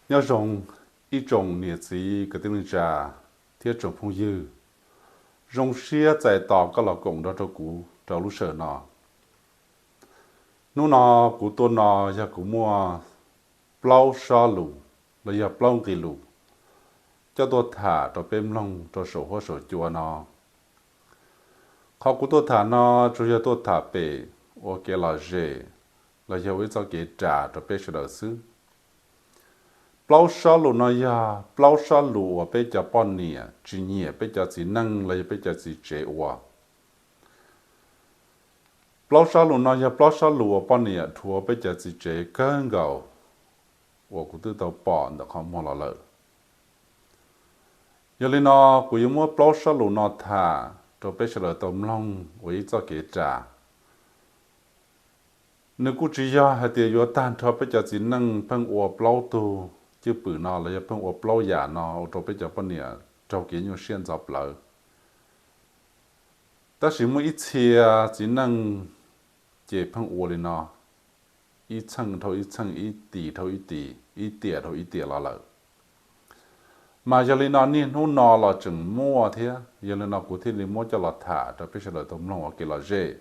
Nyob zoo ib tsoom niam txiv kwv tij neej tsa thiab tsoom phooj ywg, zoo siab txais tos koj los koom nrog rau kuv rau lub sij hawm no. Hnub no kuv tuaj no yog kuv muaj plaub sob lus los yog plaub nqe lus coj tuaj tham rau peb mloog rau saum huab saum cua no. Qhov kuv tuaj tham no tsuas yog tuaj tham pem ua kev lom zem los yog ua ib txoj kev ras rau peb sawv daws xwb. Plaub sob lus no yog plaub sob lus uas peb cov poj niam tsis nyiam peb cov txiv neej los yog peb cov txiv tsev ua. Plaub sob lus no yog plaub sob lus uas poj niam dhuav peb cov txiv tsev kawg nkaus uas kuv twb tau pom ntawm qhov muag los lawm. Yog li no, kuv yuav muab plaub sob lus no tham rau peb sawv daws tau mloog ua ib txoj kev ras. Nws kuj tsis yog hais tias yuav tag nrho peb cov txiv neej pheej ua plaub tug cwj pwm no los yog pheej ua plaub yam no ua rau peb cov poj niam raug kev nyuaj siab ntxhov plawv. Tab sis muaj ib txhia txiv neej ces pheej ua li no, ib txheej dhau ib txheej, ib tis dhau ib tis, ib tiam dhau ib tiam los lawm. Mas yog li no niaj hnub no los tseem muaj thiab, yog li no kuv thiaj li muab coj los tham rau peb sawv daws tau mloog ua kev lom zem.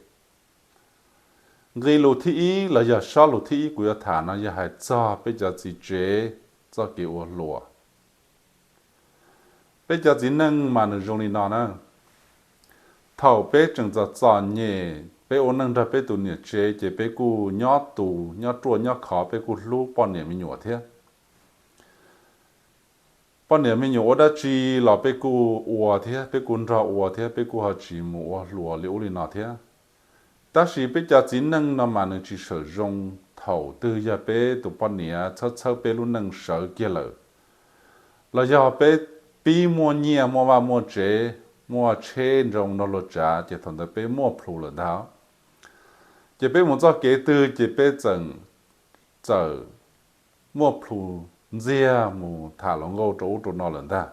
Nqe lus thib ib los yog sob lus thib ib kuv yuav tham no yog hais txog peb cov txiv tsev txoj kev ua hluas. Peb cov txiv neej mas nws zoo li no na. Thaum peb tseem txom txom nyem, peb ua neej nrog peb tus niam tsev ces peb kuj nyob tus nyob ruaj nyob khov, peb kuj hlub poj niam me nyuam thiab. Poj niam me nyuam ua dab tsi los peb kuj ua thiab, peb kuj nrog ua thiab, peb kuj ho tsis mus ua hluas li ub li no thiab. Tab sis peb cov txiv neej no mas nws tsis sawm zoo thaum twg yog peb tus poj niam txhawb txhawb peb lub neej sawv kiag lawm, los yog peb pib muaj nyiaj muaj vaj muaj tsev, muaj tsheb nroo nrog luag tsav ces thaum ntawd peb muaj plhus lawm ntag. Ces peb mus txoj kev twg ces peb txawm, txawm muaj plhus ntxiag mus tham hluas nkauj rau ub rau no lawm ntag.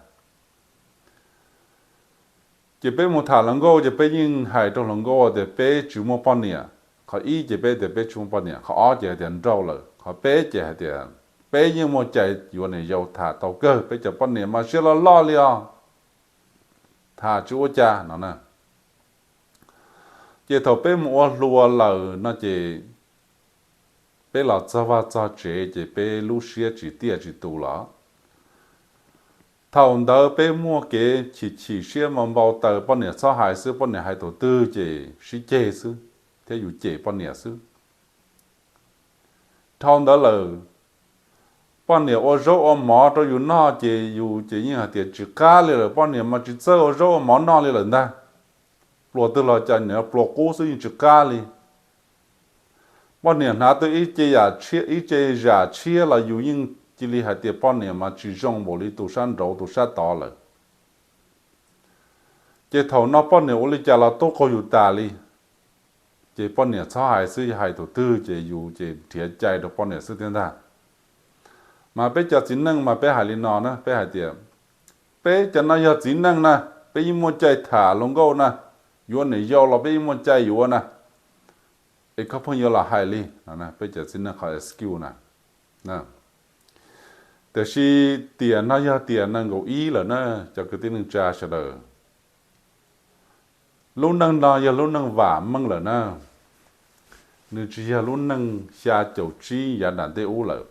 Ces peb mus tham hluas nkauj ces peb yeej hais rau hluas nkauj tias peb tsis muaj poj niam. Qhov ib ces peb tias peb tsis muaj poj niam, qhov ob ces hais tias nrauj lawm, qhov peb ces hais tias peb yeej muaj cai yuav niam yau tham tau kawg, peb cov poj niam mas siab loj loj li os, tham tsis ua cas no na. Ces thaum peb mus ua hluas lawm no ces peb los txog vaj txog tsev ces peb lub siab tsis tiaj tsis tus los. Thaum ntawd peb muaj kev chim chim siab mas npau taws poj niam txhob hais xwb, poj niam hais tus twg ces sib ceg xwb, thiab yus cem poj niam xwb. Dhau ntawd lawm, poj niam ua zaub ua mov rau yus noj ces yus ces yeej hais tias tsis qab li lawm, poj niam mas tsis txawj ua zaub ua mov noj li lawm ntag. Pluas twg los cas niam pluas qub xwb yeej tsis qab li. Poj niam hnav tau ib ce yam tshiab, ib ce zam tshiab los yus yeej cia li hais tias poj niam mas tsis zoo npaum li tus sab nraud tus sab tod lawm. Ces thaum no poj niam ua li cas los tub qaug yus tas li. Ces poj niam txhob hais xwb, yog hais tus twg ces yus ces nrhiav cai rau poj niam xwb thiab ntag. Mas peb cov txiv neej mas peb hais li no na, peb hais tias peb cov no yog txiv neej na, peb yeej muaj cai tham hluas nkauj na, yuav niam yau los peb yeej muaj cai yuav na. Es koj pheej yuav los hais li, peb cov txiv neej qhov excuse na. Tiam sis tiam no yog tiam nees nkaum ib lawm na, cov kwv tij neej tsa sawv daws. Lub neej no yog lub neej vam meej lawm na, nws tsis yog lub neej xya caum tsib yav nram ntej ub lawm.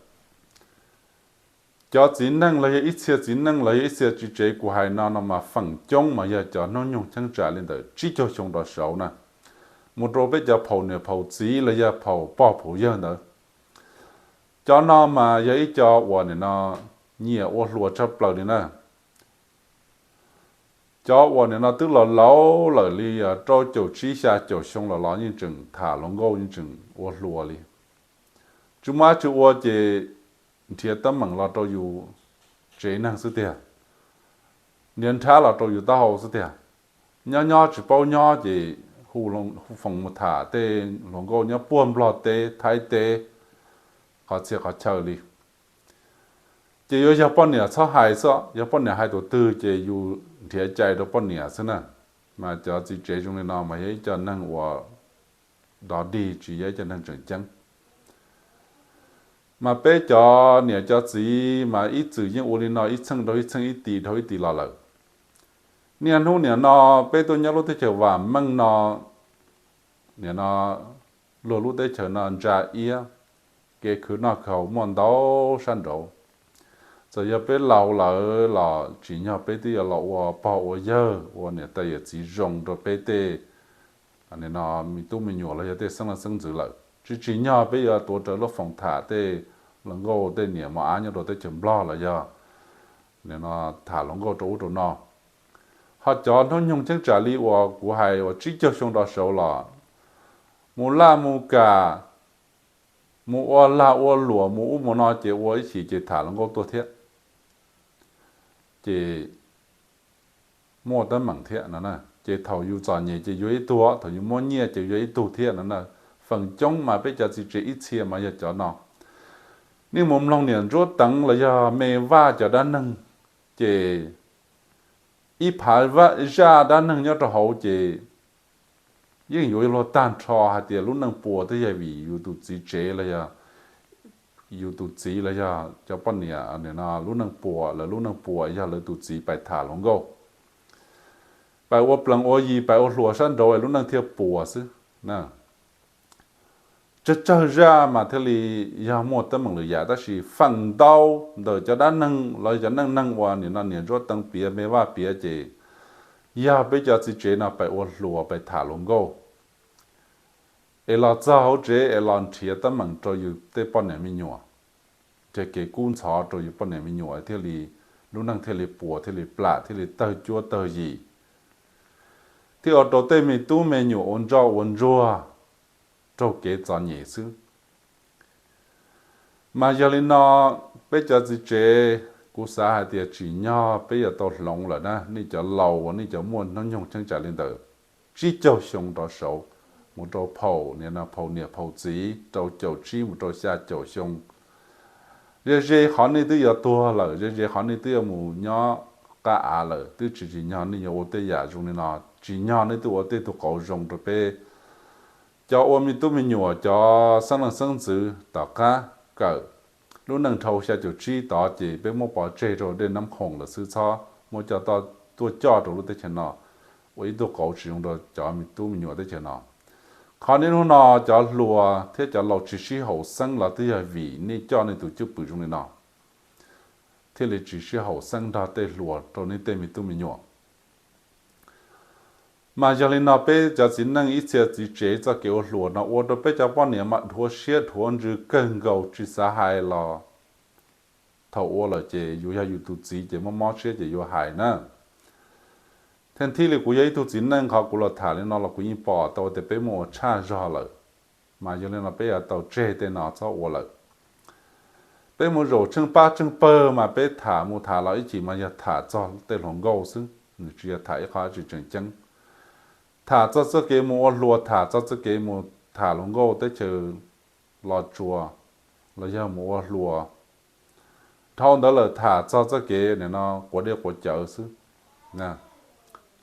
Cov txiv neej los yog ib txhia txiv neej los yog ib txhia txiv tsev kuv hais no no mas feem coob mas yog cov hnub nyoog cheeb tsam li ntawm tsib caug xyoo rov saud na, mus rau peb cov phaum niam phaum txiv los yog phaum pog phaum yawg ntawd. Cov no mas yog ib co uas nim no nyiam ua hluas tshaj plaws li na. Cov uas nim no twb los laus lawm li rau caum tsib xya caum xyoo los los yeej tseem tham hluas nkauj yeej tseem ua hluas li. Tsis muaj dab tsi ua ces nrhiav teeb meem los rau yus tsev neeg xwb tiag, nrhiav nrhab los rau yus taub hau xwb tiag. Nyob nyob tsis paub nyob ces hu foos mus tham tej hluas nkauj nyob puag Nplog teb Thaib teb, qhov txhia qhov chaw li. Ces yuav yog poj niam txhob hais xwb, yog poj niam hais tus twg ces yus nrhiav cai rau poj niam xwb na. Mas cov txiv tsev zoo li no mas yog ib co neeg uas dog dig, tsis yog ib co neeg tseem ceeb. Mas peb cov niam cov txiv mas ib txwm yeej ua li no ib txheej dhau ib txheej, ib tis dhau ib tis los lawm. Niaj hnub nim no peb tuaj nyob lub teb chaws vam meej no, nim no luag lub teb chaws no ntsa iab, kev khwv noj khwv haus muaj ntau sab nraud. Txawm yog peb laus lawm los tsim nyog peb twb yuav los ua pog ua yawg ua niam tais yawm txiv zoo rau peb tej, nim no me tub me nyuam los yog tej xeeb leej xeeb ntxwv lawm. Tsis tsim nyog peb yuav tuav rawv lub foos tham tej hluas nkauj tej niam mos ab nyob rau teb chaws Nplog los yog nim no tham hluas nkauj rau ub rau no. Ho cov hnub nyoog cheeb tsam li uas kuv hais uas tsib caug xyoo rov saud los mus laj mus kam, mus ua lag ua luam mus ub mus no ces ua ib chim ces tham hluas nkauj tuaj thiab, ces muaj teeb meem thiab no. Ces thaum yus txom nyem ces yuav ib tug, thaum yus muaj nyiaj ces yuav ib tug thiab no. Feem coob mas peb cov txiv tsev ib txhia mas yog cov no. Nej mus mloog niam Ntsuab Teev los yog Me Vaj cov dab neeg, ces ib phav zaj dab neeg nyob rau hauv ces yeej yuav luag tag nrho hais tias lub neej puas twb yog vim yus tus txiv tsev los yog yus tus txiv los yog cov poj niam, lub neej puas, lawv lub neej puas yog lawv tus txiv pais tham hluas nkauj, pais ua plees ua yi, pais ua hluas sab nraud es lub neej thiaj puas xwb. Tsawg tsawg zaj mas thiaj li yog muaj teeb meem lwm yam, tab sis feem ntau ntawm cov dab neeg los cov neej neeg uas nim no niam Ntsuab Teev piav Me Vaj piav ces yog peb cov txiv tsev no pais ua hluas pais tham hluas nkauj, es los txog hauv tsev es los nrhiav teeb meem rau yus tej poj niam me nyuam, nrhiav kev kub ntxhov rau yus poj niam me nyuam thiaj li lub neej thiaj li puas thiaj li plam thiaj li tawg cuab tawg yim, thiaj ua rau tej me tub me nyuam ua ntsoj ua ntsuag raug kev txom nyem xwb. Mas yog li no, peb cov txiv tsev, kuv xav hais tias tsim nyog peb yuav tau hloov lawm na, nej cov laus uas nej cov muaj hnub nyoog cheeb tsam li ntawm tsib caug xyoo rov saud, mus rau phaum niam, phaum niam phaum txiv rau caum tsib mus rau xya caum xyoo, ze ze qhov nej twb yuav tuag lawm, ze ze qhov nej twb yuav mus nyob qab av lawm, twb tsis tsim nyog nej yuav ua tej yam zoo li no, tsim nyog nej twb ua tej tug qauv zoo rau peb cov ua me tub me nyuam, cov xeeb leej xeeb ntxwv tom qab kawm lub neej dhau xya caum tsib tod ces peb muab pov tseg rau dej Nab Khoom lawm xwb, txhob muab coj tuaj coj rau lub teb chaws no ua ib tug qauv tsis zoo rau cov me tub me nyuam teb chaws no. Qhov niaj hnub no cov hluas thiab cov laus tsis sib haum xeeb los twb yog vim nej coj nej tus cwj pwm zoo li no, thiaj li tsis sib haum xeeb nrog tej hluas rau nej tej me tub me nyuam. Mas yog li no peb cov txiv neej ib txhia txiv tsev txoj kev ua hluas no ua rau peb cov poj niam mas dhuav siab dhuav ntsws kawg nkaus, tsis xav hais los thaum ua lawm ces yus yog yus tus txiv ces mob mob siab ces yuav hais na. Thiab thiaj li kuv yog ib tug txiv neej, qhov kuv los tham li no los kuv yeej pom tau tias peb muaj ua tshaj zog lawm. Mas yog li no peb yuav tau tseg tej no txhob ua lawm. Peb mus zaum tsheej pab tsheej pawg mas peb tham mus tham los ib chim mas yog tham txog tej hluas nkauj xwb, nws tsis yog tham ib qho tsis tseem ceeb. Tham txog txoj kev mus ua hluas, tham txog txoj kev mus tham hluas nkauj teb chaws Los Tsuas, los yog mus ua hluas, dhau ntawd lawm tham txog txoj kev nim no quav dej quav cawv xwb,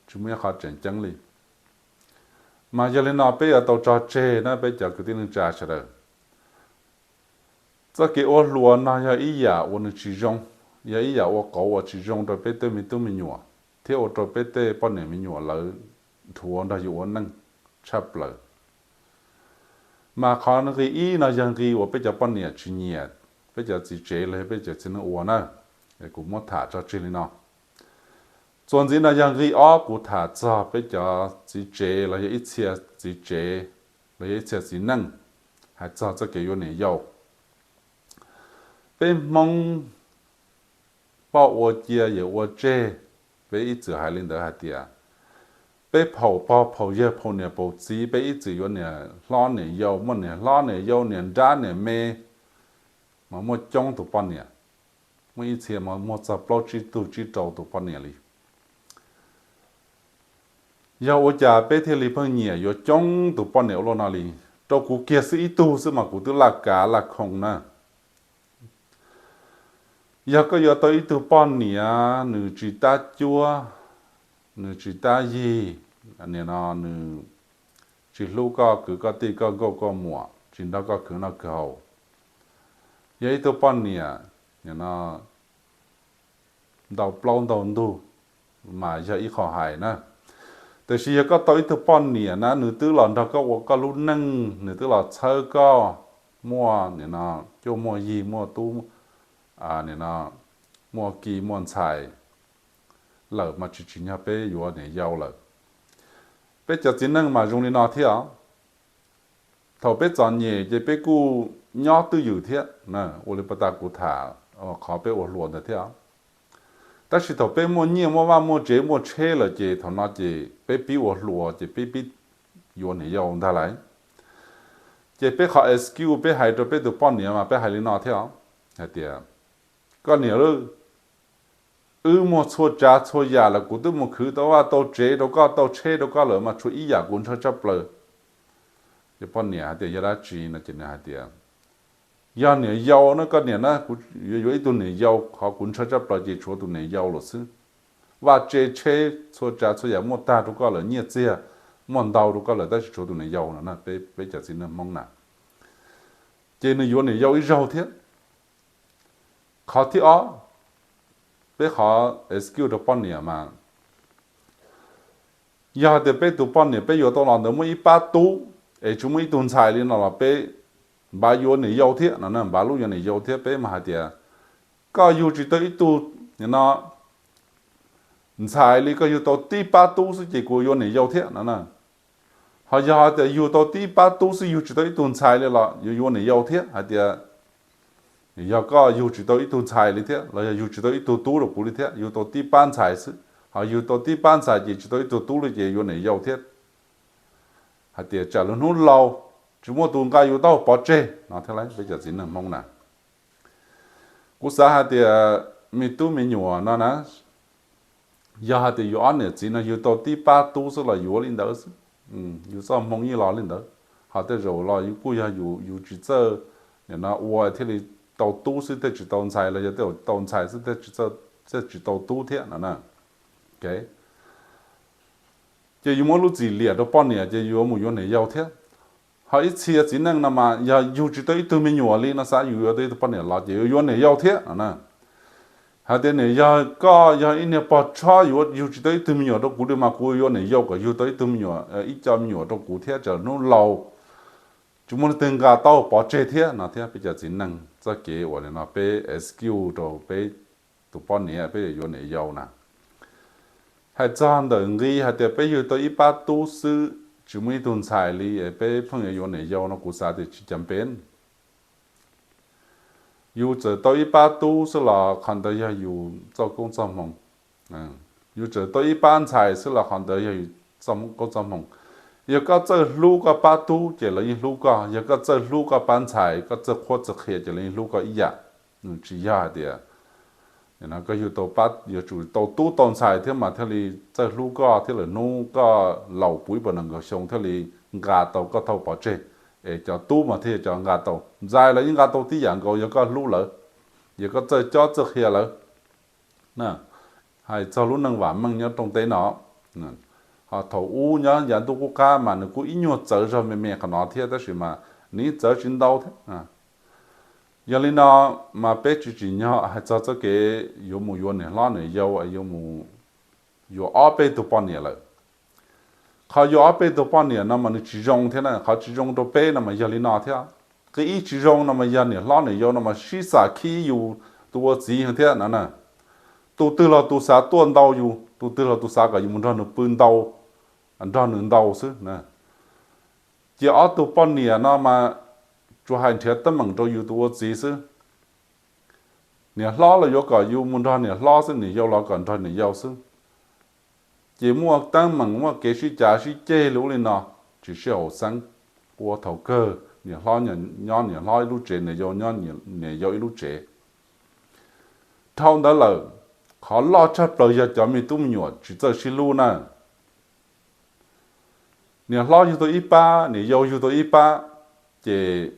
tsis muaj ib qho tseem ceeb li. Mas yog li no peb yuav tau tso tseg na peb cov kwv tij neej tsa sawv daws. Txoj kev ua hluas no yog ib yam uas nws tsis zoo, yog ib yam ua qauv uas tsis zoo rau peb tej me tub me nyuam, thiab ua rau peb tej poj niam me nyuam lawv dhuav nrog yus ua neej tshaj plaws. Mas qhov nqi ib no yog nqi uas peb cov poj niam tsis nyiam peb cov txiv tsev los yog peb cov txiv neej ua na. Kuv muab tham tso tseg li no. Txuas ntxiv no yog nqi ob, kuv tham txog peb cov txiv tsev los yog ib txhia txiv tsev los yog ib txhia txiv neej, hais txog txoj kev yuav niam yau. Peb Hmoob poj ua cia yawm ua tseg, peb ib txwm hais li ntawd hais tias peb phaum pog phaum yawg phaum niam phaum txiv peb ib txwm yuav niam hlob niam yau, muaj niam hlob niam yau niam nrab niam me, mas muaj coob tus poj niam, muaj ib txhia mas muaj txog plaub tsib tug tsib rau tus poj niam li. Yog ua cas peb thiaj li pheej nyiam yuav coob tus poj niam ua luaj no li? Rau kuv kiag xwb ib tug xwb mas kuv twb laj kav laj khoo na. Yog koj yuav tau ib tug poj niam nws tsis tab cuab, nws tsis tab yig, nim no nws tsis hlub koj kwv koj tij koj nkauj koj muam, tsis nrog koj khwv noj khwv haus, yog ib tug poj niam, nim no ntau plaub ntau ntug mas yog ib qho hais na. Tiam sis yog koj tau ib tug poj niam na, nws twb los nrog koj ua koj lub neej, nws twb los txhawb koj muaj, nim no, cuaj muaj yig, muaj tub, nim no, muaj ki muaj ntxhais lawm mas tsis tsim nyog peb yuav niam yau lawm. Peb cov txiv neej mas zoo li no thiab os. Thaum peb txom nyem ces peb kuj nyob twj ywm thiab, ua li pas tas kuv tham qhov peb ua hluas ntawd thiab. Tab sis thaum peb muaj nyiaj muaj vaj muaj tsev muaj tsheb lawm ces thaum no ces peb pib ua hluas ces peb pib yuav niam yau ntag lauj. Ces peb qhov excuse peb hais rau peb tus poj niam mas peb hais li no thiab os, hais tias, koj niam, wb muaj txhua tsav txhua yam lawm, kuv twb mus khwv tau vaj tau tsev rau koj, tau tsheb rau koj lawm mas tshuav ib yam kuv ntshaw tshaj plaws. Ces poj niam hais tias yog dab tsi no ces nws hais tias, yog niam yau na koj niam na, kuv yuav yuav ib tug niam yau, qhov kuv ntshaw tshaj plaws ces tshuav tus niam yau lawm xwb. Vaj tse tsheb txhua tsav txhua yam muaj tag rau koj lawm, nyiaj txiag muaj ntau rau koj lawm tab sis tshuav tus niam yau no na, peb cov txiv neej Hmoob na. Ces nws yuav niam yau ib zaug thiab. Qhov thib ob, peb qhov excuse rau poj niam mas, yog hais tias peb tus poj niam peb yuav tau los ntawd muaj ib pab tub es tsis muaj ib tug ntxhais li no los peb npaj yuav niam yau thiab no, npaj lub yuav niam yau thiab, peb mas hais tias, koj yug tsis tau ib tug, nim no, ntxhais li, koj yug tau tib pab tub xwb ces kuv yuav niam yau thiab no na. Ho yog hais tias yug tau tib pab tub xwb yug tsis tau ib tug ntxhais li los yuav yuav niam yau thiab, hais tias yog koj yug tsis tau ib tug ntxhais li thiab los yog yug tsis tau ib tug tub rau kuv li thiab, yug tau tib pab ntxhais xwb, ho yug tau tib pab ntxhais ces tsis tau ib tug tub li ces yuav niam yau thiab. Hais tias tsam lwm hnub laus tsis muaj tus nqa yus taub hau pov tseg no thiab lauj, peb cov txiv neej Hmoob na. Kuv xav hais tias me tub me nyuam no na, yog hais tias yus ob niam txiv no yug tau tib pab tub xwb los yuav li ntawd xwb. Yus txoj hmoo yeej los li ntawd, ho tej zaum los yus kuj yog yus tsis txawj, nim no ua thiaj li tau tub xwb thiaj tsis tau ntxhais los yog tej zaum tau ntxhais xwb thiaj tsis tau tub thiab no na. Ces yus muab lub txim liam rau poj niam ces yuav mus yuav niam yau thiab. Ho ib txhia txiv neej no mas yog yug tsis tau ib tug me nyuam li no xav yus yuav tau ib tug poj niam los ces yuav yuav niam yau thiab no na. Hais tias niam yog koj yog ib niag pog tshob yuav yug tsis tau ib tug me nyuam rau kuv li mas kuv yuav niam yau kom yug tau ib tug me nyuam, ib co me nyuam rau kuv thiab tsam hnub laus tsis muaj leej twg nqa taub hau pov tseg thiab no thiab. Peb cov txiv neej txoj kev uas nim no peb excuse rau peb tus poj niam peb yuav niam yau na. Hais txog ntawm nqi hais tias peb yug tau ib pab tub xwb tsis muaj ib tug ntxhais li es peb pheej yuav yuav niam yau no kuv xav tias tsis cam peb. Yus txawm tau ib pab tub xwb los qhov ntawd yog yus txoj koob txoj hmoo. Yus txawm tau ib pab ntxhais xwb los qhov ntawd yog yus txoj koob txoj hmoo. Yog koj txawj hlub koj pab tub ces lawv yeej hlub koj, yog koj txawj hlub koj pab ntxhais, koj txawj qhuab txawj qhia ces lawv yeej hlub koj ib yam. Tsis yog hais tias koj yug tau pab, yuav tsum tau tub tau ntxhais thiab mas thiaj li txawj hlub koj thiab lwm hnub koj laus puv ib puas nees nkaum xyoo thiaj li nqa tau koj taub hau pov tseg. Es cov tub mas thiaj yog cov nqa tau, ntxhais los yeej nqa tau tib yam nkaus yog koj hlub lawv, yog koj txawj cob txawj qhia lawv. Hais txog lub neej vam meej nyob rooj teb no, ho thaum ub nyob yav ntuj qub qab mas nws kuj ib nyuag txawv zog me me qhov no thiab tab sis mas nws yeej txawv tsis ntau thiab. Yog li no mas peb tsis tsim nyog hais txog txoj kev yuav mus yuav niam hlob niam yau, yuav mus yuav ob peb tug poj niam lawm. Qhov yuav ob peb tug poj niam no mas nws tsis zoo thiab na, qhov tsis zoo rau peb no mas yog li no thiab. Qhov ib tsis zoo no mas yog niam hlob niam yau no mas sib xam khib yus tus ua txiv thiab no na. Tus twg los tus xav tuaj ntau yus, tus twg los tus xav kom yus mus nrog nws pw ntau, nrog nws ntau xwb na. Ces ob tug poj niam no mas tsuas hais nrhiav teeb meem rau yus tus ua txiv xwb. Niam hlob los yuav kom yus mus nrog niam hlob xwb, niam yau los kom nrog niam yau xwb. Ces muaj teeb meem muaj kev sib cav sib ceg li ub li no, tsis sib haum xeeb. Ua thaum kawg niam hlob nyob niam hlob ib lub tsev, niam yau nyob niam yau ib lub tsev. Dhau ntawd lawm, qhov loj tshaj plaws yog cov me tub me nyuam tsis txawj sib hlub na. Niam hlob yug tau ib pab, niam yau yug tau ib pab, ces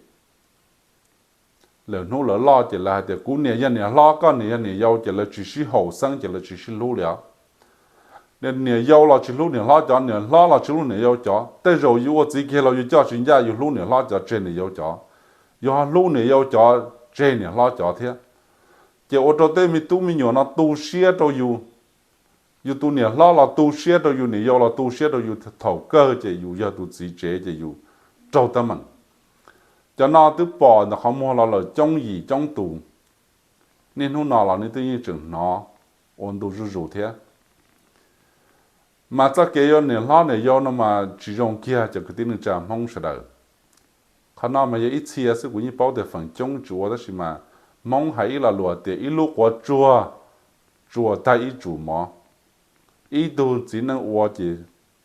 lawv hnub lawv loj ces lawv hais tias kuv niam yog niam hlob, koj niam yog niam yau, ces lawv tsis sib haum xeeb ces lawv tsis sib hlub li os. Niam yau los tsis hlub niam hlob cov, niam hlob los tsis hlub niam yau cov. Tej zaum yus ua txiv kiag los yus coj tsis ncaj, yus hlub niam hlob cov tseg niam yau cov, yus ho hlub niam yau cov tseg niam hlob cov thiab. Ces ua rau tej me tub me nyuam no tu siab rau yus, yus tus niam hlob los tu siab rau yus, niam yau los tu siab rau yus, thaum kawg ces yus yog tus txiv tsev ces yus raug teeb meem. Cov no twb pom ntawm qhov muag los lawm coob yim coob tus, niaj hnub no los nej twb yeej tseem hnov ua ntu zuj zus thiab. Mas txoj kev yuav niam hlob niam yau no mas tsis zoo kiag cov kwv tij neej tsa Hmoob sawv daws. Qhov no mas yog ib txhia xwb, kuv yeej paub tias feem coob tsis ua, tab sis mas Hmoob hais ib lo lus tias ib lub quav tsuag tsuas tag ib tsum mov. Ib tug txiv neej ua ces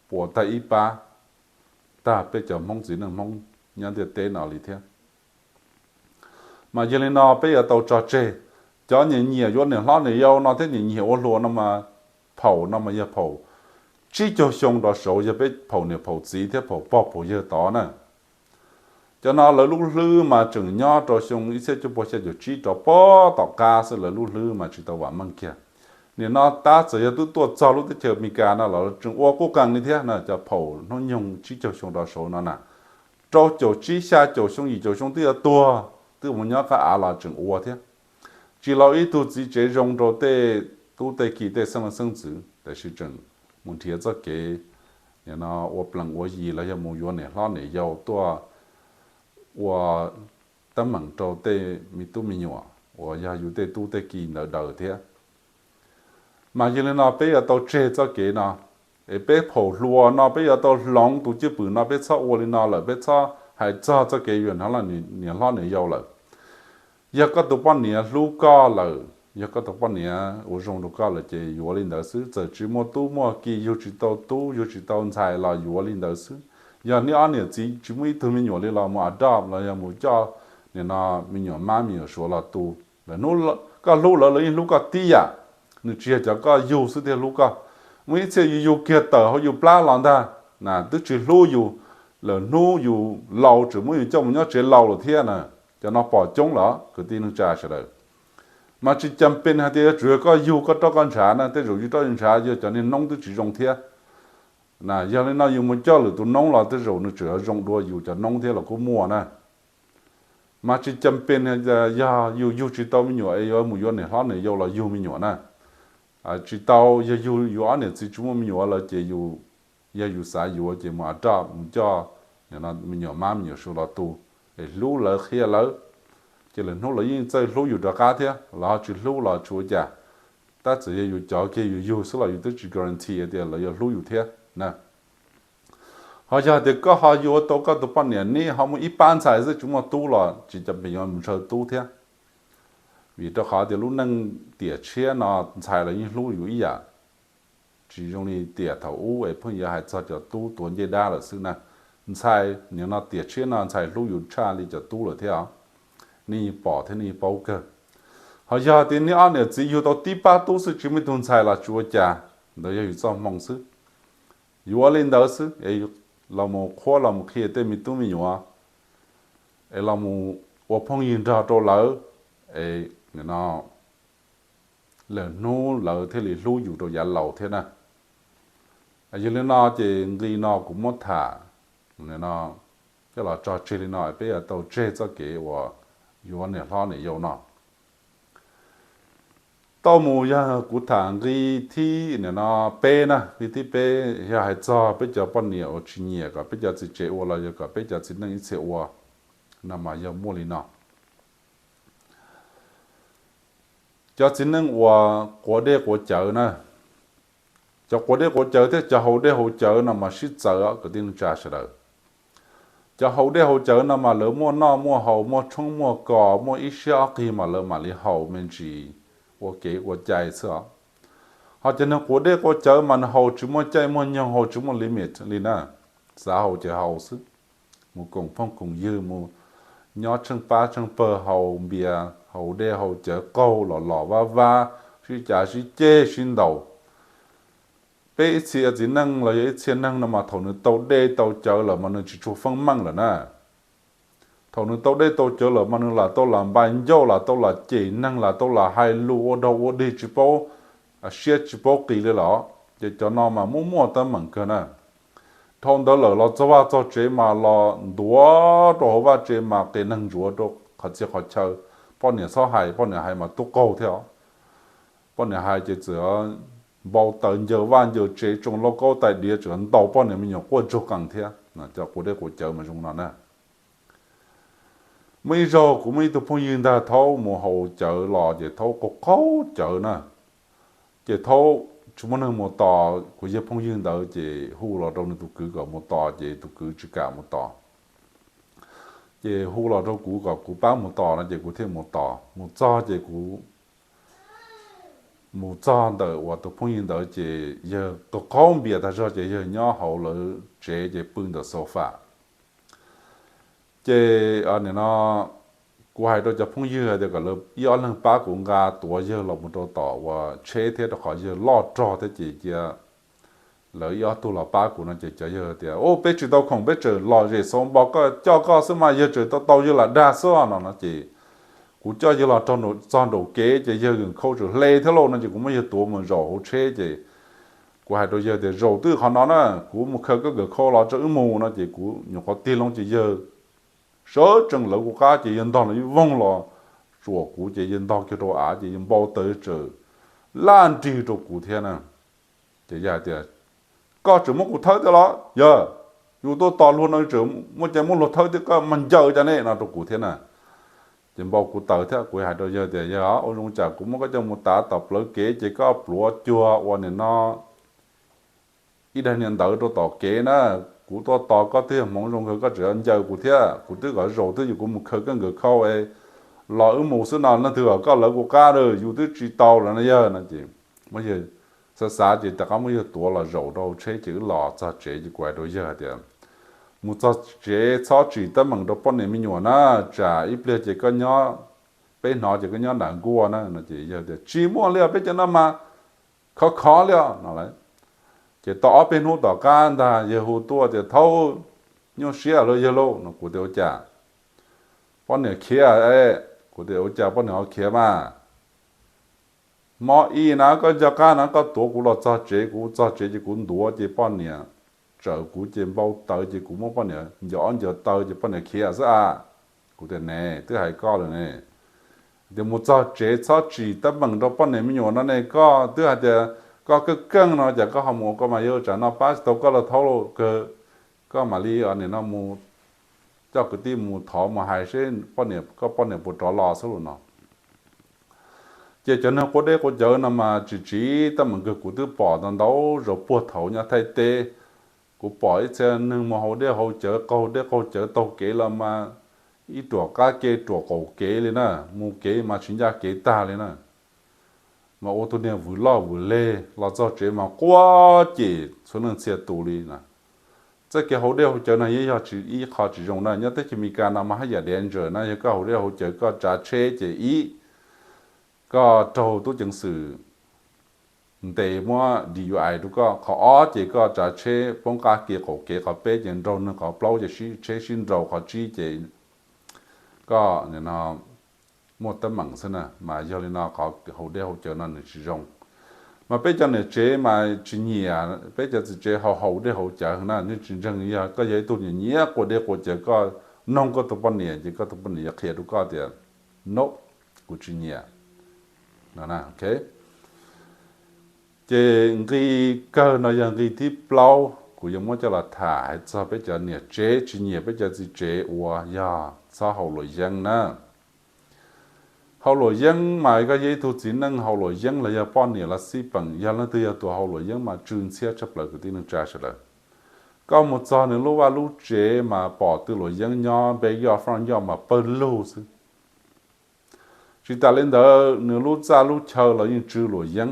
puas tag ib pab, tag peb cov Hmoob txiv neej Hmoob nyob ntiaj teb no li thiab. Mas yog li no peb yuav tau tso tseg cov nyiam nyiam yuav niam hlob niam yau no thiab nyiam nyiam ua hluas no mas, phaum no mas yog phaum tsib caug xyoo rov saud, yog peb phaum niam phaum txiv thiab phaum pog phaum yawg tod na. Cov no lawv lub hlwb mas tseem nyob rau xyoo ib txhiab cuaj pua xya caum tsib rov pem tom qab xwb, lawv lub hlwb mas tsis tau vam meej kiag. Nim no tab txawm yog twb tuaj txog lub teb chaws Amelikas no los tseem ua quj qees li thiab na, cov phaum hnub nyoog tsib caug xyoo rov saud no na, rau caum tsib xya caum xyoo yim caum xyoo twb yuav tuag twb mus nyob qab av los tseem ua thiab. Tsis los ib tug txiv tsev zoo rau tej tub tej ki tej xeeb leej xeeb ntxwv, tiam sis tseem mus nrhiav txoj kev nim no ua plees ua yi los yog mus yuav niam hlob niam yau tuaj ua teeb meem rau tej me tub me nyuam uas yog yus tej tub tej ki ntawd daws thiab. Mas yog li no peb yuav tau tseg txoj kev no, es peb phaum hluas no peb yuav tau hloov tus cwj pwm no, peb txhob ua li no lawm, peb txhob hais txog txoj kev yuav niam hlob niam yau lawm. Yog koj tus poj niam hlub koj lawm, yog koj tus poj niam ua zoo rau koj lawm ces yuav li ntawd xwb, txawm tsis muaj tub muaj ki, yug tsis tau tub yug tsis tau ntxhais los yuav li ntawd xwb. Yog nej ob niam txiv tsis muaj ib tug me nyuam li los mus adopt los yog mus coj nim no me nyuam mab me nyuam suav los tu. Lawv, koj hlub lawv, lawv yeej hlub koj tib yam. Nws tsis yog cov koj yug xwb thiaj hlub koj. Muaj ib txhia yus yug kiag tawm hauv yus plab los ntag na, twb tsis hlub yus, lawm hnub yus laus tseem muab yus coj mus nyob tsev laus lawm thiab na. Cov no pom coob lawm kwv tij neej tsa sawv daws. Mas tsis cam pes hais tias yuav tsum yog koj yug koj roj koj ntshav na, tej zaum yus roj yus ntshav yog cov niag noob twb tsis zoo thiab. Na yog li no yus mus coj lwm tus noob los tej zaum nws tseem yuav zoo dua yus cov noob thiab los kuj muaj na. Mas tsis cam pes yog yus yug tsis tau me nyuam es yuav mus yuav niam hlob niam yau los yug me nyuam na. Tsis tau, yog yus, yus ob niam txiv tsis muaj me nyuam lawm ces yus, yog yus xav yuav ces mus adopt mus coj me nyuam mab me nyuam suav los tu, es hlub lawv qhia lawv, ces lwm hnub lawv yeej txawj hlub yus rov qab thiab, lawv ho tsis hlub los tsis ua cas. Tab txawm yog yus cov kiag yus yug xwb los yus twb tsis guarantee tias lawv yuav hlub yus thiab na. Ho yog tias koj ho yuav tau koj tus poj niam neb ho muaj ib pab ntxhais xwb tsis muaj tub los tsis cam pes yuav mus ntshaw tub thiab. Vim rau qhov tias lub neej tiam tshiab no ntxhais los yeej hlub yus ib yam, tsis zoo li tiam thaum ub es pheej yuav hais txog cov tub tuav ncej dab lawm xwb na. Ntxhais nim no tiam tshiab no ntxhais hlub yus tshaj li cov tub lawm thiab os. Nej yeej pom thiab nej yeej paub kawg. Ho yog tias nej ob niam txiv yug tau tib pab tub xwb tsis muaj ib tug ntxhais los tsis ua cas, ntawd yog yus txoj hmoo xwb. Yuav li ntawd xwb es los mus qhuab los mus qhia tej me tub me nyuam, es los mus ua phooj ywg nrog rau lawv, es no lwm hnub lawv thiaj li hlub yus rau yav laus thiab na. Yog li no ces nqi no kuv muab tham no coj los tso tseg li no, peb yuav tau tseg txoj kev uas yuav niam hlob niam yau no. Tau mus yog kuv tham nqi thib nim no peb na, nqi thib peb yog hais txog peb cov poj niam uas tsis nyiam kom peb cov txiv tsev ua los yog kom peb cov txiv neej ib txhia ua no mas yog muaj li no. Cov txiv neej uas quav dej quav cawv na, cov quav dej quav cawv thiab cov haus dej haus cawv no mas sib txawv kwv tij neej tsa sawv daws. Cov haus dej haus cawv no mas lawv muaj noj muaj haus, muaj tshoob muaj kos, muaj ib siab ob qig mas lawv mam li haus me ntsis ua kev ua cai xwb os. Ho cov neeg quav dej quav cawv mas nws haus tsis muaj caij muaj nyoog, haus tsis muaj limit li na. Xav haus ces haus xwb. Mus koom phooj koom ywg, mus nyob tsheej pab tsheej pawg haus npias, haus dej haus cawv qaug los los vab vab, sib cav sib ceg sib ntaus. Peb ib txhia txiv neej los yog ib txhia neeg no mas thaum nws tau dej tau cawv lawm mas nws tsis tshua feeb meej lawm na. Thaum nws tau dej tau cawv lawm mas nws lam tau lam npai ncauj, lam tau lam cem neeg, lam tau lam hais lus ua dog ua dig tsis paub siab tsis paub qis li lawm. Ces cov no mas muaj muaj teeb meem kawg na. Dhau ntawd lawm los txog vaj txog tsev mas los ntuav rau hauv vaj tsev mas qias neeg ntsuav rau qhov txhia qhov chaw, Poj niam txhob hais, poj niam hais mas tub qaug thiab os. Poj niam hais ces txawm npau taws ncaws vaj ncaws tsev, tsoo lauj kaub tais diav, tseem ntaus poj niam me nyuam quaj ntsoog qees thiab. Cov quav dej quav cawv mas zoo no na. Muaj ib zaug kuv muaj ib tug phooj ywg ntag, thaum mus haus cawv los ces thaum qaug qaug cawv na, ces thaum tsis muaj neeg mus tos kuv yawg phooj ywg ntawd ces hu los rau nws tus kwv kom mus tos, ces tus kwv tsis kam mus tos. Ces hu los rau kuv kom kuv pab mus tos no ces kuv thiaj mus tos. Mus txog ces kuv mus txog ntawm uas tus phooj ywg ntawd ces yawg qaug qaug npias tag zog ces yawg nyob hauv lawv tsev ces pw ntawm sofa. Ces nim no kuv hais rau cov phooj ywg hais tias kom lawv ib ob leeg pab kuv nqa tuav yawg los mus rau tom uas tsheb thiab, rau qhov yawg loj rog thiab ces cia lawv ib ob tug los pab kuv no ces cov yawg tias, Ub, peb tsis tau khoom, peb tseem lom zem xauv npo, koj coj koj xwb mas, yawg tseem tau tau yawg lam dag xwb no no ces kuv coj yawg los txog nraum kev ces yawg nkawd khau tseem hle thiab lauj no ces kuv muab yawg tuav mus zaum hauv tsheb ces kuv hais rau yawg tias, Zaum twb qhov no na, kuv mus khaws koj nkawd khau los tso wb mus no ces kuv nyuam qhuav tig loo ces yawg sawv tsees lawv kuv qab ces yawg ntog los ib voog los tsuam kuv ces yawg ntog kiag rau av ces yawg npau taws tsawm laj nrig rau kuv thiab na. Ces yawg hais tias, Koj tseem muab kuv thawb thiab los yawg? Yus tuaj tos luag no tseem muaj cai muab luag thawb thiab, koj mas ncaws cas ne no rau kuv thiab na. Ces npau kuv taws thiab kuv hais rau yawg tias, Yawg, ua zoo tsam kuv muab koj coj mus tav tom plawv kev ces koj pluav cuag ua nim no ib daig niag ntawv rau tom kev na. Kuv tuaj tos koj twb yog hmoov zoo kawg, koj tseem ncaws kuv thiab. Kuv twb kom zaum twb yog kuv mus khaws koj nkawd khau los wb mus xwb no, leej twg kom koj lawv kuv qab, yus twb tsis tau lawm na yawg no ces muab yawg xav xav ces rov qab muab yawg tuav los zaum rau tsheb ces wb los txog tsev ces kuv hais rau yawg hais tias, Mus txog tsev txhob tsim teeb meem rau poj niam me nyuam na, tsam ib pliag ces koj nyob, peb hnov ces koj nyob nram nkuaj na no ces yawg tias, Tsis muaj li os, peb cov no mas khov khov li os no lauj. Ces tau ob peb hnub tom qab ntag yawg hu tuaj tias, Thaub, nyuaj siab lauj yawg lauj no. Kuv tias, Ua cas? Poj niam khiav. Kuv tias, Ua cas poj niam ho khiav mas? Hmo ib na koj nco qab na, koj tuav kuv los txog tsev, kuv txog tsev ces kuv ntuav ces poj niam tsawm kuv ces npau taws ces kuv muab poj niam ncaws ob ncaws taw ces poj niam khiav xwb a. Kuv tias, Ne, twb hais koj lawm ne, tias mus txog tsev txhob tsim teeb meem rau poj niam me nyuam no ne, koj twb hais tias koj keej keej no ces koj ho mus ua koj mas yawg, tsam no pab tsis tau koj los thaub lauj, kawg koj mam li nim no mus coj kwv tij mus thov mus hais seb poj niam, koj poj niam puas rov los xwb lauj no. Ces cov neeg quav dej quav cawv no mas tsis tsim teeb meem kawg, kuv twb pom tau ntau zaus puag thaum nyob Thaib teb. Kuv pom ib txhia neeg mus haus dej haus cawv, qaug dej qaug cawv taug kev los mas ib ruam qab ke ruam qaum kev li na, mus kev mas tsis ncaj kev tag li na. Mas ua tus niag vwm loj vwm leg los txog tsev mas quaj cem txhua leej txhia tus li na. Txoj kev haus dej haus cawv no yeej yog ib qho tsis zoo na. Nyob teb chaws Amelikas no mas haj yam danger na, yog koj haus dej haus cawv koj tsav tsheb ces ib, koj raug tub ceev xwm ntes muab D U I rau koj, qhov ob ces koj tsav tsheb poob qab ke qaum kev, qhov peb ces nraug neeg, qhov plaub ces sib tsheb sib nraus, qhov tsib ces koj muaj teeb meem xwb na. Mas yog li no qhov haus dej haus cawv no nws tsis zoo. Mas peb cov niam tsev mas tsis nyiam peb cov txiv tsev haus haus dej haus cawv na, nws tsis ntseeg, yog koj yog ib tug nyiam nyiam quav dej quav cawv, koj noog koj tus poj niam ces koj tus poj niam yuav qhia rau koj tias, No, kuv tsis nyiam. Ces nqi kawg no yog nqi thib plaub kuv yuav muab coj los tham hais txog peb cov niam tsev tsis nyiam peb cov txiv tsev uas yog txhob haus luam yeeb na. Haus luam yeeb mas koj yog ib tug txiv neej haus luam yeeb los yog poj niam los xij peem, yog leej twg yog tus haus luam yeeb mas tsw ntxhiab tshaj plaws kwv tij neej tsa sawv daws. Koj mus txog nws lub vaj lub tsev mas pom tw luam yeeb nyob npe yoj front yoj mas pawg lug xwb. Tsis tas li ntawd nws lub txaj lub chaw los yeej tsw luam yeeb,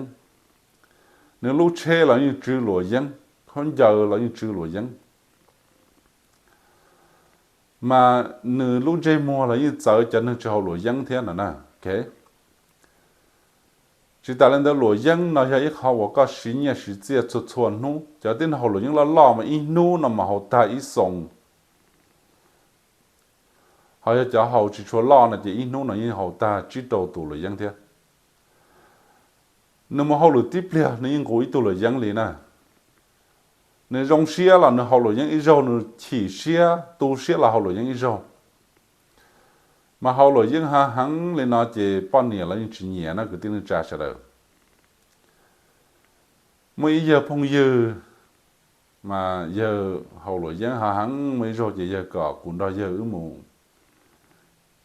nws lub tsheb los yeej tsw luam yeeb, khaub ncaws los yeej tsw luam yeeb, mas nws lub ntsej muag los yeej txawv cov neeg tsis haus luam yeeb thiab no na. Tsis tas li ntawd luam yeeb no yog ib qho uas koj siv nyiaj siv txiaj txhua txhua hnub. Cov tib neeg haus luam yeeb loj loj mas ib hnub no mas haus tag ib xoo. Ho yog cov haus tsis tshua loj no ces ib hnub no yeej haus tag tsib rau tus luam yeeb thiab. Nws mus hauj lwm tib pliag nws yeej nqus ib tug luam yeeb li na. Nws zoo siab los nws haus luam yeeb ib zaug, nws chim siab tu siab los haus luam yeeb ib zaug. Mas haus luam yeeb hav heev li no ces poj niam los yeej tsis nyiam na kwv tij neej tsa sawv daws. Muaj ib yawg phooj ywg, mas yawg haus luam yeeb hav heev, muaj ib zaug ces yawg kom kuv nrog yawg wb mus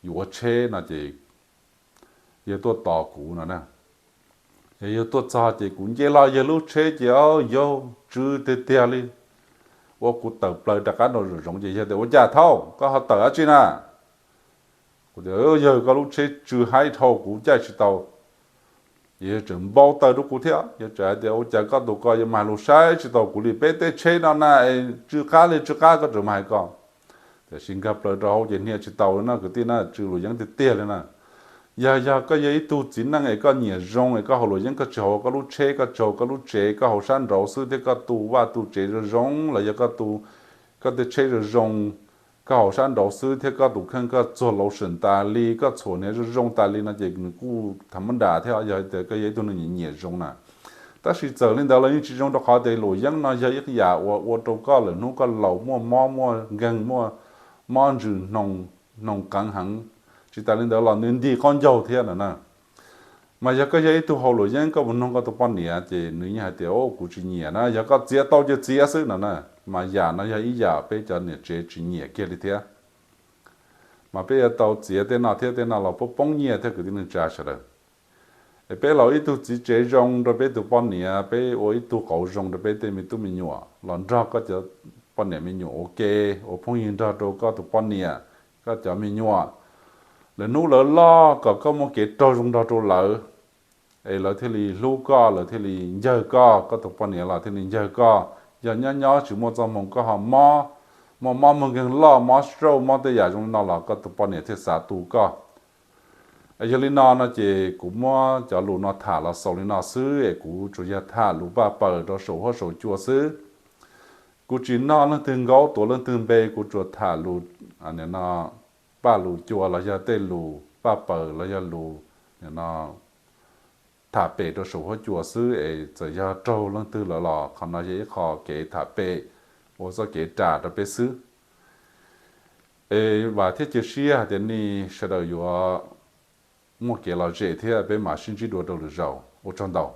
yuav tsheb no ces yawg tuaj tos kuv no na. Yog yawg tuaj txog ces kuv nce hlo yawg lub tsheb ces o yawg tsw tiag tiag li. Ua kuv tawm plaws rov qab nraum zoov ces yawg tias, Ua cas thaub, koj ho tawm dab tsi na? Kuv tias, Yawg, koj lub tsheb tsw haib dhau kuv caij tsis tau. Ces yawg tseem npau taws rau kuv thiab, yawg tseem hais tias, Ua cas koj tus ko yuav mag lus saib tsis taus kuv li, peb tej tsheb no na es tsw qab li tsw qab, koj tseem mag hais ko. Tiam sis nkag plaws rau hauv ces hnia tsis taus li no kwv tij na, tsw luam yeeb tiag tiag li na. Yog, yog koj yog ib tug txiv neej es koj nyiam zoo es koj haus luam yeeb, koj tsis haus koj lub tsheb, koj tsis haus koj lub tsev, koj haus sab nraud xwb thiab koj tu vaj tu tsev zoo zoo los yog koj tu koj tej tsheb zoo zoo, koj haus sab nraud xwb thiab koj tus kheej koj txuag lotion tas li, koj txhuam hniav zoo zoo tas li no ces nws kuj tham mab nras thiab, yog tias koj yog ib tug neeg nyiam zoo na. Tab sis txawm li ntawd los yeej tsis zoo rau qhov tias luam yeeb no yog ib yam uas ua rau koj lawm hnub koj laus muaj mob muaj nkeeg, muaj mob ntsws, hnoos qeev heev. Tsis tas li ntawd los nws nti qaub ncaug thiab no na. Mas yog koj yog ib tug haus luam yeeb koj mus noog koj tus poj niam ces nws yeej hais tias, Kuv tsis nyiam na, yog koj txiav tau ces txiav xwb no na. Mas yam no yog ib yam peb cov niam tsev tsis nyiam kiag li thiab. Mas peb yuav tau txiav tej no thiab tej no los poob poob nyiaj thiab kwv tij neej tsa sawv daws. Es peb los ib tug txiv tsev zoo rau peb tus poj niam, peb ua ib tug qauv zoo rau peb tej me tub me nyuam los nrog koj cov poj niam me nyuam ua ke, ua phooj ywg nrog rau koj tus poj niam, koj cov me nyuam. Lawv hnub lawv loj kom koj muaj kev raug zoo nrog rau lawv, es lawv thiaj li hlub koj, lawv thiaj li ncawg koj, koj tus poj niam los thiaj li ncawg koj. Yog nyob nyob tsis muaj txoj hmoo koj ho mob, muaj mob muaj nkeeg loj, mob stroke, mob tej yam zoo li no los koj tus poj niam thiaj xav tu koj. Yog li no no ces kuv muab cov lus no tham los xaus li no xwb es kuv tsuas yog tham lus paj paws rau saum huab saum cua xwb. Kuv tsis noj leej twg nkaub tuav leej twg npe, kuv tsuas tham lus paj lus cua los yog tej lus paj paws los yog lus tham pem rau saum huab cua xwb es txawm yog raug leej twg lawm los qhov no yog ib qho kev tham pem ua txoj kev ras rau peb xwb. Es vam thiab cia siab hais tias nej sawv daws yuav muaj kev lom zem thiab peb mam sib ntsib dua rau lwm zaus. Ua tsaug ntau.